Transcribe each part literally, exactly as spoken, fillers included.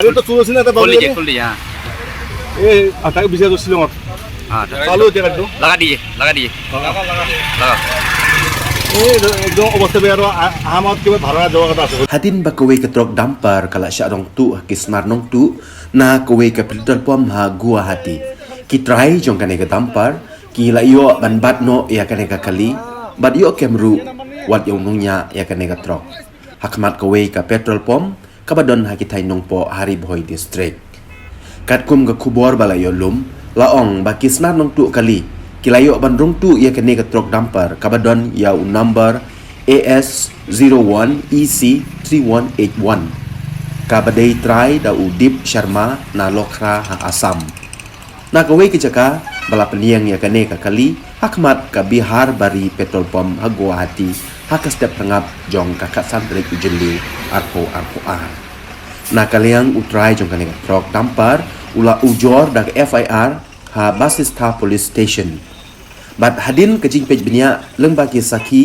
আরে তো চুল ছিল না, এটা বাবু। খুলি দিয়ে, খুলি দিয়ে, হ্যাঁ। এ, আর তাকে বিজয় তো ছিল আমার। হ্যাঁ, তা- চালু হতে পারতো। লাগা দিয়ে, লাগা দিয়ে। লাগা। এই একদম অবস্থা বেয়ার, আমার কিভাবে ভাড়া দেওয়া কথা আছে। Hadien ba kawei ka trok dumper ka la shah rong tuh ha ki snar nong tuh na kawei ka petrol pump ha Guwahati, ki trai jong kane ka dumper ki la ïoh ban bat noh ïa kane ka kali, bad ïoh kem ruh wat ïa u nongñiah ïa kane ka trok ha khmat kawei ka petrol pump kaba don ha ki thaiñ Nongpoh ha Ri Bhoi District. Katkum ka khubor ba la ïoh lum, la ong ba ki snar nong tuh kali ki la ïoh ban rung tuh ïa kane ka trok dumper kaba don ïa u number A S zero one E C three one eight one, kaba dei trai da u Deep Sharma na Lokhra ha Assam. Na kawei ka jaka ba la pynïeng ïa kane ka kali ha khmat ka Bihar Bari petrol pump ha Guwahati ha ka step phra ngap jong ka khatsan tarik u Jylliew arphew arphew ar. Na ka liang u trai jong kane ka trok dumper u la ujor da ka F I R ha Basistha Police Station. Bad hadien ka jingpeit bniah lyngba ki sakhi,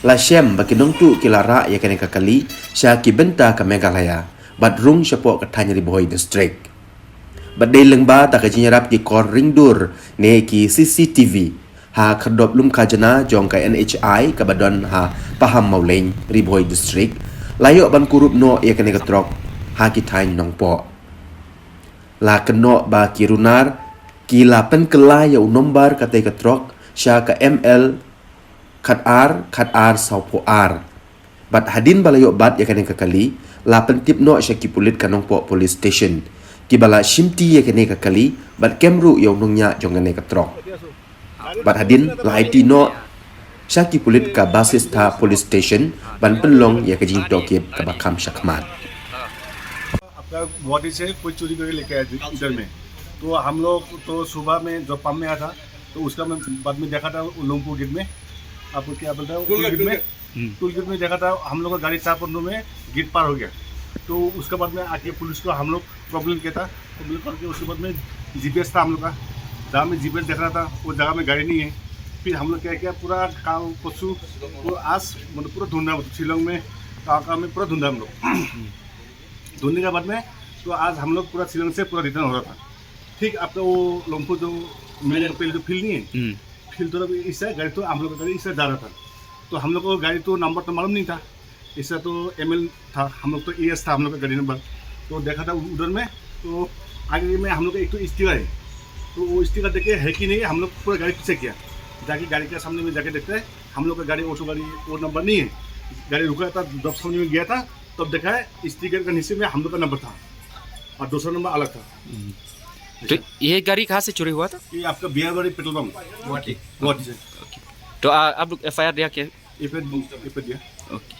la shem ba ki nong tuh ki la rah ïa kane ka kali sha ki bynta ka Meghalaya bad rung shapoh ka thaiñ Ri Bhoi District. Bad dei lyngba da ka jingïarap ki kor ringdur ne ki C C T V ha khyrdop lum khajna jong ka N H I kaba don ha Pahammawlein, Ri Bhoi District, la ïoh ban kurup noh ïa kane ka trok ha ki thaiñ Nongpoh. La kynnoh ba ki runar ki la pynkylla ïa u nombar katei ka trok sha ka M L khat ar khat ar sawphew ar. Bad hadien ba la ïoh bat ïa kane ka kali, la pyntip noh sha ki pulit ka Nongpoh Police Station, kiba la shimti ïa kane ka kali bad kem ruh ïa u nongñiah jong kane ka trok. Bad hadien la aiti noh sha ki pulit ka Basistha Police Station ban pynlong ïa ka jingtohkit kaba kham shakhmat. आपका गुवाहाटी से कोई चोरी करके लेके आया इधर में। तो हम लोग तो सुबह में जो पंप में आया था, तो उसका मैं बाद में देखा था वो लोमपू गेट में। आपको क्या बोलता है वो टोल गेट में? टोल गेट में देखा था, हम लोग का गाड़ी चार पन्नों में गेट पार हो गया। तो उसके बाद में आके पुलिस को हम लोग कंप्लेन किया था। कंप्लेन करके उसके बाद में जीपीएस था हम लोग का, जहाँ में जीपीएस देख रहा था वो जगह में गाड़ी नहीं है। फिर हम लोग क्या किया, पूरा काल परसों, वो आज, मतलब, पूरा ढूंढा, मतलब, शिलोंग में, काका में पूरा ढूंढा हम लोग। ढूंढने के बाद में तो आज हम लोग पूरा शिलोंग से पूरा रिटर्न हो रहा था। ठीक आपका वो लोमपू जो मेरे पहले जो फील्ड नहीं है, फील्ड तरफ इससे गाड़ी तो हम लोग का गाड़ी इससे जा रहा था। तो हम लोग को गाड़ी तो नंबर तो मालूम नहीं था, इससे तो एमएल था, हम लोग तो एएस था, हम लोग का गाड़ी नंबर तो देखा था उधर में। तो आगे में हम लोग का एक तो स्टिकर है, तो वो स्टिकर देखे है कि नहीं, हम लोग पूरा गाड़ी पीछे किया, जाके गाड़ी के सामने में जाके देखते हैं, हम लोग का गाड़ी, ऑटो गाड़ी, वो नंबर नहीं है। गाड़ी रुका था, जब सामने में गया था, तब देखा है स्टिकर के नीचे में हम लोग का नंबर था और दूसरा नंबर अलग था। तो ये गाड़ी कहाँ से चोरी हुआ था? ये आपका बिहारबारी पेट्रोल पंप, गुवाहाटी। गुवाहाटी से। तो आ, आप लोग एफआईआर दिया क्या? ये पे, ये पे दिया। ओके।